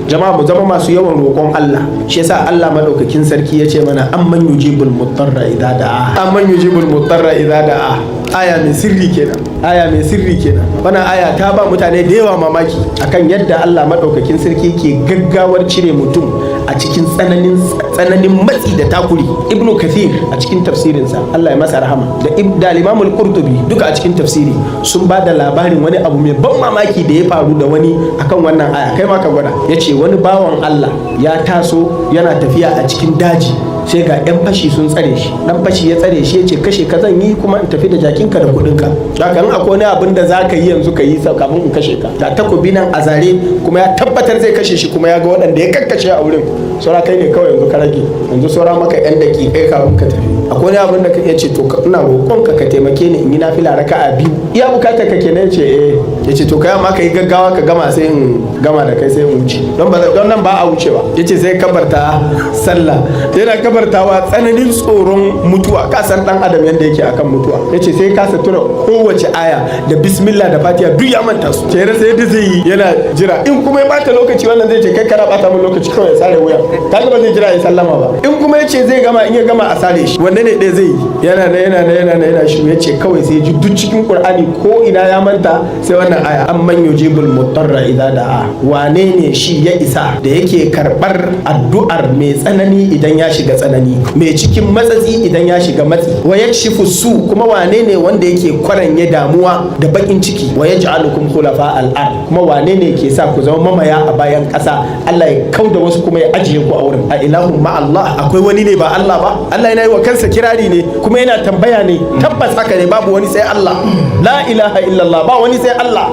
Jama'a, mu zama masu yawan roƙon Allah. Shi yasa Allah madaukakin sarki ya ce mana: "Amman yujibul mutarra idza da'a, amman yujibul mutarra idza da'a." Aya mai sirri kenan, aya mai sirri kenan. Wannan aya ta ba mutane da yawa mamaki akan yadda Allah madaukakin sarki ke gaggawar cire mutum a cikin tsananin tsananin matsi da takuri. Ibnu Kathir a cikin tafsirinsa, Allah ya masa rahama, da Imam Qurtubi, duka a cikin tafsiri sun ba da labarin wani abu mai ban mamaki da ya faru da wani akan wannan aya. Kai ma ka gwada. Yace wani bawan Allah ya taso yana tafiya a cikin daji, sai ga 'yan fashi sun tsare shi. Dan fashi ya tsare shi, ya ce, "Kashe ka zan yi kuma in tafi da jakinka da kudinka. Haka in akwai wani abin da za ka yi yanzu, ka yi kafin in kashe ka." Da takobi nan a zare, kuma ya tabbatar zai kashe shi, kuma ya ga waɗanda ya kakkashe a wurin. Saura kai ne kawai yanzu ka rage, yanzu saura maka 'yan daƙiƙai kafin ka tafi. Akwai wani abin da ka iya ce? To, ina roƙon ka taimake ni in yi nafila raka'a biyu. Iya bukatar ka kenan? Ce eh. Ya ce, "To, kai amma ka yi gaggawa ka gama, sai in gama da kai, sai in wuce, don ba don nan ba a wucewa." Ya ce sai kabarta sallah. Yana kabartawa, tsananin tsoron mutuwa, ka san dan adam yanda yake akan mutuwa, ya ce sai kasa tuna kowace aya da bismillah da fatiha, duk ya manta su. Ce rasa yadda zai yi, yana jira. In kuma ya bata lokaci, wannan zai ce, "Kai, kana bata min lokaci," kawai ya sare wuya. Kaga ba zai jira ya sallama ba. In kuma ya ce zai gama, in ya gama a sare shi, wanne ne ɗaya zai yi? Yana na yana na yana na yana shi. Ya ce kawai sai ji duk cikin Qur'ani ko ina ya manta, sai wannan aya: "Amman yujibul mutarra idza da'a." Wane ne shi ya isa da yake karbar addu'ar mai tsanani idan ya shiga tsanani, mai cikin matsatsi idan ya shiga matsi? "Wa yakshifu su." Kuma wane ne wanda yake kwaranye damuwa da bakin ciki? "Wa yaj'alukum khulafa al-ard." Kuma wane ne ke sa ku zama mamaya a bayan ƙasa? Allah ya kauda wasu kuma ya ajiye ku a wurin. "A ilahum ma Allah." Akwai wani ne ba Allah ba? Allah yana yi wa kansa kirari ne kuma yana tambaya ne. Tabbas haka ne, babu wani sai Allah. La ilaha illallah, ba wani sai Allah.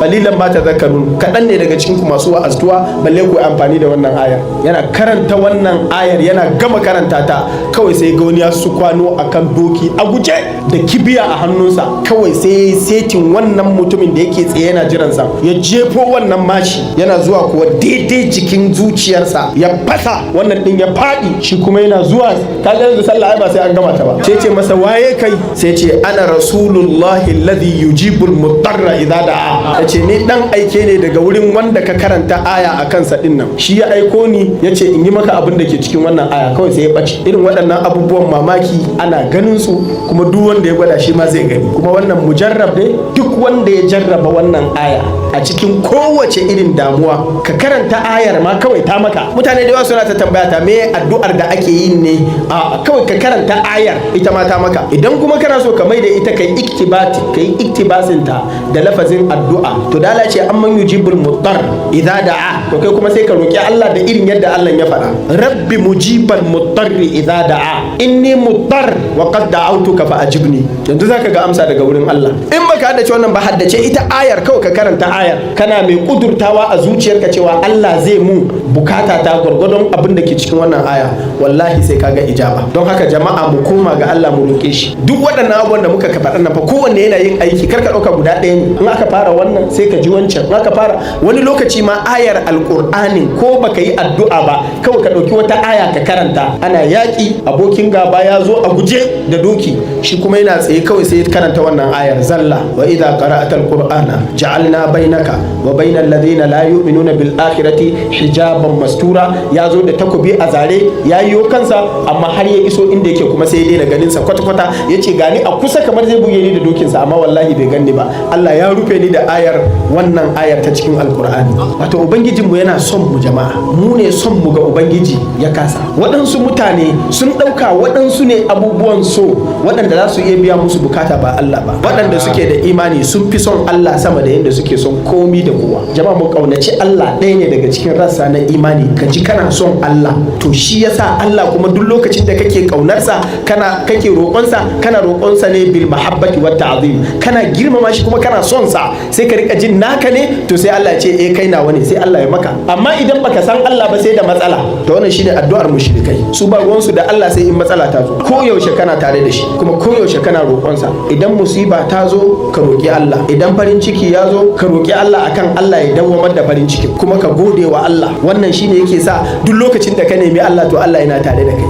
"Qalilan ma tadhakkarun." Kaɗan ne daga cikin ku masu wa'aztuwa, balle ku amfani da wannan ayar. Yana karanta wannan ayar, yana gama karanta ta, kawai sai ga wani ya su kwano akan doki a guje da kibiya a hannunsa. Kawai sai setin wannan mutumin da yake tsaye yana jiransa, ya jefo wannan mashi. Yana zuwa kuwa daidai jikin zuciyarsa, ya fasa wannan din, ya faɗi. Shi kuma yana zuwa, kaga yanzu sallah ai ba sai an gama ta ba. Sai ce masa, "Waye kai?" Sai ce, "Ana rasulullahi alladhi yujibul mutarra idza da'a." Yace, "Ni dan aike ne daga wurin wanda ka karanta aya a kansa din nan. Shi ya aiko ni, yace in yi maka abin da ke cikin wannan aya." Kawai sai ya bace. Irin waɗannan abubuwan mamaki ana ganin su, kuma duk wanda ya gwada shi ma zai gani. Kuma wannan mujarrab ne. Duk wanda ya jarraba wannan aya a cikin kowace irin damuwa, ka karanta ayar ma kawai ta maka. Mutane da yawa suna ta tambaya ta me addu'ar da ake yi ne. A kawai ka karanta ayar, ita ma ta maka. Idan kuma kana so ka mai da ita kai iktibati, kai iktibasin ta da lafazin addu'a, to da Allah ce "amman yujibul muttar idza da'a", to kai kuma sai ka roki Allah da irin yadda Allah ya faɗa: "Rabbi mujibal mutarri idza da'a, inni muttar wa qad da'awtuka fa ajibni." Yanzu zaka ga amsa daga wurin Allah. In baka haddace wannan ba, haddace ita ayar kawai. Ka karanta ayar kana mai kudurtawa a zuciyarka cewa Allah zai mu bukata ta gwargwadon abin da ke cikin wannan aya. Wallahi sai kaga ijaba. Don haka jama'a, mu koma ga Allah, mu roke shi. Duk waɗannan abubuwan da muka faɗa nan fa, kowanne yana yin aiki. Kar ka ɗauka guda ɗaya ne. In aka fara wannan, sai ka ji wancan. In aka fara wani lokaci ma, ayar Alƙur'anin, ko baka yi addu'a ba, kawai ka ɗauki wata aya ka karanta. Ana yaƙi, abokin gaba ya zo a guje da doki, shi kuma yana tsaye, kawai sai ya karanta wannan ayar zalla: "Wa idza qara'ta alqur'ana ja'alna bainaka wa bainal ladina la yu'minuna bil akhirati hijaban mastura." Ya zo da takobi a zare, ya yiwo kansa, amma har ya iso inda yake kuma sai ya daina ganin sa kwata kwata. Yace, "Gani a kusa kamar zai buge ni da dokinsa, amma wallahi bai ganni ba. Allah ya rufe ni da ayar, wannan ayar ta cikin Alkur'ani." Wato Ubangijinmu yana son mu jama'a, mu ne son mu ga Ubangiji ya kasa. Waɗansu mutane sun ɗauka waɗansu ne abubuwan so waɗanda za su iya biya musu bukata, ba Allah ba. Waɗanda suke da imani sun fi son Allah sama da yadda suke son komi da kowa. Jama'a, mu ƙaunaci Allah. Ɗaya ne daga cikin rassa na imani, ka ji kana son Allah. To shi yasa Allah kuma duk lokacin da kake ƙaunarsa, kana kake roƙonsa, kana roƙonsa ne bil mahabbati wat ta'zim, kana girmama shi kuma kana son sa, sai ka rika jin naka ne. To sai Allah ya ce, "Eh, kai nawa ne." Sai Allah ya maka. Amma idan baka san Allah ba, sai da matsala. To wannan shine addu'ar mushrikai. Su ba ruwansu da Allah sai in matsala ta zo. Ko yaushe kana tare da shi, kuma ko yaushe kana roƙonsa. Idan musiba ta zo, ka roƙi Allah. Idan farin ciki ya zo, ka roƙi Allah akan Allah ya dawwamar da farin ciki, kuma ka gode wa Allah. Wannan shine yake sa duk lokacin da ka nemi Allah, to Allah yana tare da kai.